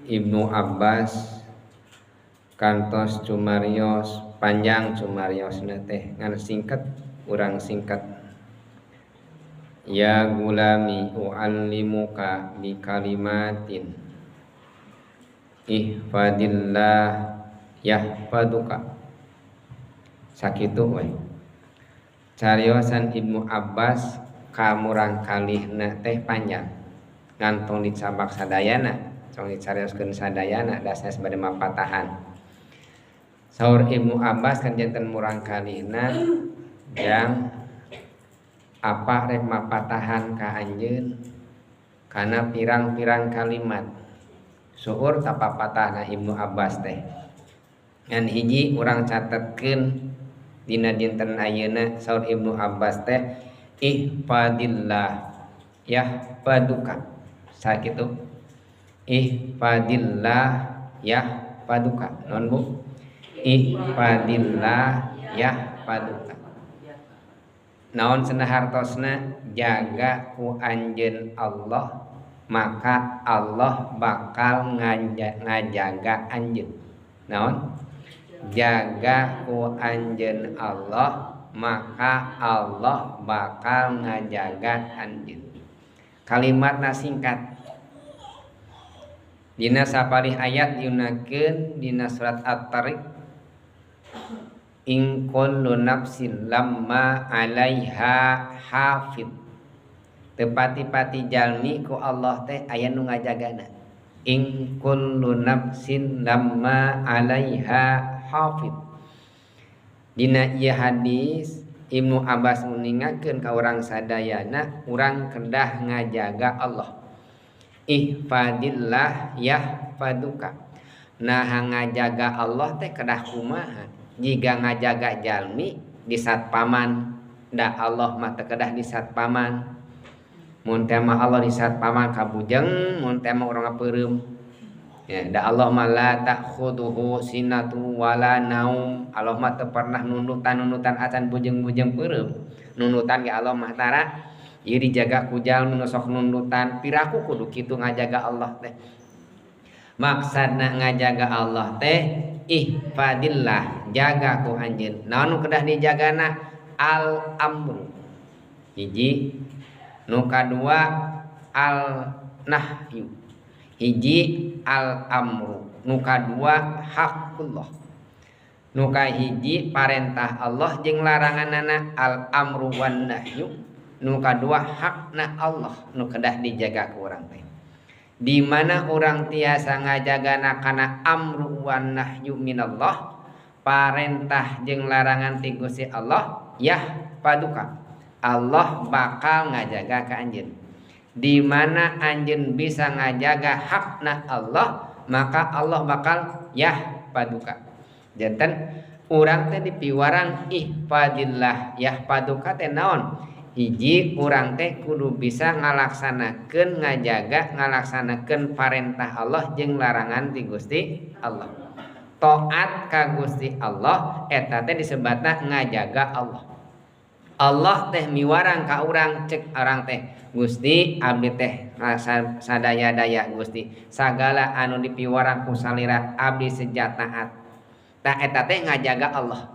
Ibnu Abbas kantos cumarios panjang cumariosna teh ngan singkat urang singkat. Ya gulami uallimuka bi kalimatin ihfadillah yahfaduka. Sakitu we cariosan Ibnu Abbas ka murang kalihna teh panjang ngan tong dicabak sadayana, tong dicarioskeun sadayana da sanes bade mapatahan. Saur Ibnu Abbas kan janten murang kalihna jang apa rek mapatahan ka anjeun kana pirang-pirang kalimat. Seueur tapapatahna Ibnu Abbas teh. Ngan hiji urang catetkeun dina dinten ayeuna saur Ibnu Abbas teh ihfadillah yahfaduka. Sakitu. Ihfadillah yahfaduka. Non Bu? Ihfadillah yahfaduka. Naon cenah hartosna jaga ku anjeun Allah maka Allah bakal ngajaga anjeun. Naon? Jaga ku anjeun Allah maka Allah bakal ngajaga anjeun. Kalimatna singkat. Dina sapalih ayat diunakeun dina surat At-Tariq in kullu nafsin lamma 'alaiha hafid. Tepati-pati jalmi ku Allah teh aya nu ngajagana. In kullu nafsin lamma 'alaiha hafid. Dina ieu hadis Ibnu Abbas nguningakeun ka urang sadayana urang kedah ngajaga Allah. Ihfadillah yahfaduka. Nah ngajaga Allah teh kedah kumaha? Jika ngajaga jalmi di satpaman, da Allah mah teu kedah di satpaman. Mun teh mah Allah di satpaman kabujeng, mun teh mah urang peureum. Ya, da Allah mah la ta'khuduhu sinatu wala naum. Allah mah teu pernah nundutan-nundutan acan bujeng-bujeng peureum. Nundutan ge Allah mah tara. Ieu dijaga ku jalmi nu sok nundutan, piraku kudu kitu ngajaga Allah teh. Maksudna ngajaga Allah teh ihfadillah, jaga ku anjeun. Naon nu kedah dijagana? Al amru. Hiji, nu kadua al nahyu. Hiji al amru, nu kadua haqqullah. Nu kahiji parentah Allah jeung laranganana al amru wan nahyu. Nu kadua hakna Allah nu kedah dijaga ku urang teh. Di mana urang tiasa ngajagana kana amru wan nahyu minallah, parentah jeung larangan ti Gusti Allah, yah paduka. Allah bakal ngajaga ka anjeun. Di mana anjeun bisa ngajaga hakna Allah, maka Allah bakal yah paduka. Janten urang teh dipiwarang ihfadillah yah paduka teh naon? Hiji urang teh kudu bisa ngalaksanakeun ngajaga ngalaksanakeun parentah Allah jeung larangan ti Gusti Allah. Taat ka Gusti Allah eta teh disebatna ngajaga Allah. Allah teh miwarang ka urang cek urang teh Gusti abdi teh sadaya-daya Gusti sagala anu dipiwarang ku salira abdi seja taat. Tah eta teh ngajaga Allah.